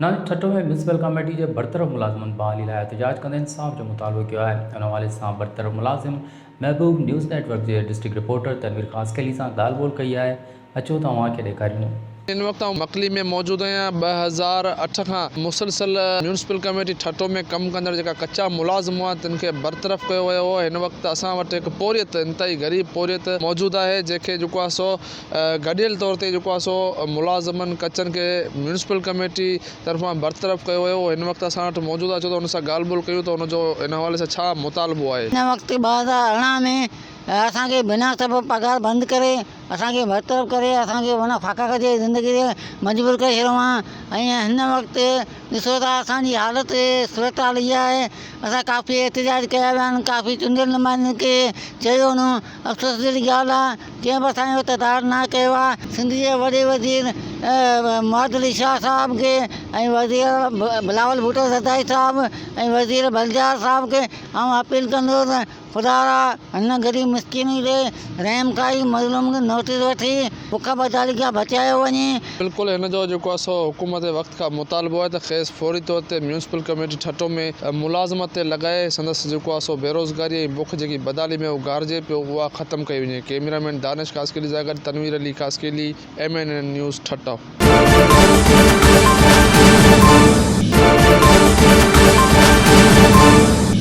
ناڻي Thatta ۾ municipal committee جي برطرف ملازمن بحالي لاء احتجاج ڪندي انصاف جو مطالبو ڪيو آهي. ان حوالي سان برطرف ملازم محبوب نيوز نيٽ ورڪ جي ڊسٽرڪٽ رپورٽر تنوير خاصخيلي سان ڳالهه ٻولهه ڪئي آهي، اچو ته اوهان کي ڏيکاريون. هن وقت آئون مڪلي ۾ موجود آهيان، 2008 کان مسلسل ميونسپل ڪميٽي ٺٽو ۾ ڪم ڪندڙ جيڪا ڪچا ملازم هئا تن کي برطرف ڪيو ويو هو، هن وقت اسان وٽ هڪ پورهيت انتهائي غريب پورهيت موجود آهي جنهن کي جيڪو آهي سو گڏيل طور تي جيڪو آهي سو ملازمن ڪچن کي ميونسپل ڪميٽي طرفان برطرف ڪيو ويو هن وقت اسان وٽ موجود آهي اچو ته ان سان ڳالهه ٻولهه ڪيون ته ان جو ان حوالي سان ڇا مطالبو آهي. هن وقت 2018 ۾ اسان کي بنا سبب پگهار بند ڪري اسان کي برطرف ڪري اسان کي معنيٰ فاقا جي زندگي تي مجبور ڪري ڇڏيو آهي ۽ هن وقت ڏسو ته اسان جي حالت صورتحال اها آهي اسان ڪافي احتجاج ڪيا ويا آهن ڪافي چونڊيل نمائندن کي چيو وڃو افسوس جهڙي ڳالهه آ ڪنهن به اسان جو تدار نه ڪيو آ سنڌ جي وڏي وزير مراد علي شاهه صاحب کي ۽ وزير بلاول ڀٽو زرداري صاحب ۽ وزير بلديار صاحب کي آئون اپيل ڪندس ته خدا را هن غريب مسڪين تي رحم کائي مظلوم کي نوٽيس وٺي بک بدحالي کان بچايو وڃي. بلڪل هن جو جيڪو آ سو حڪومت وقت کان مطالبو آهي ته کيس فوري طور تي ميونسپل ڪميٽي ٺٽو ۾ ملازمت تي لڳائي سندس جيڪو آهي سو بيروزگاري ۽ بک جيڪي بدحالي ۾ هو گهارجي پيو اها ختم ڪئي وڃي ڪئميرا مين دانش خاصخيلي سان گڏ Tanveer Ali Khaskheli M N N news Thatta.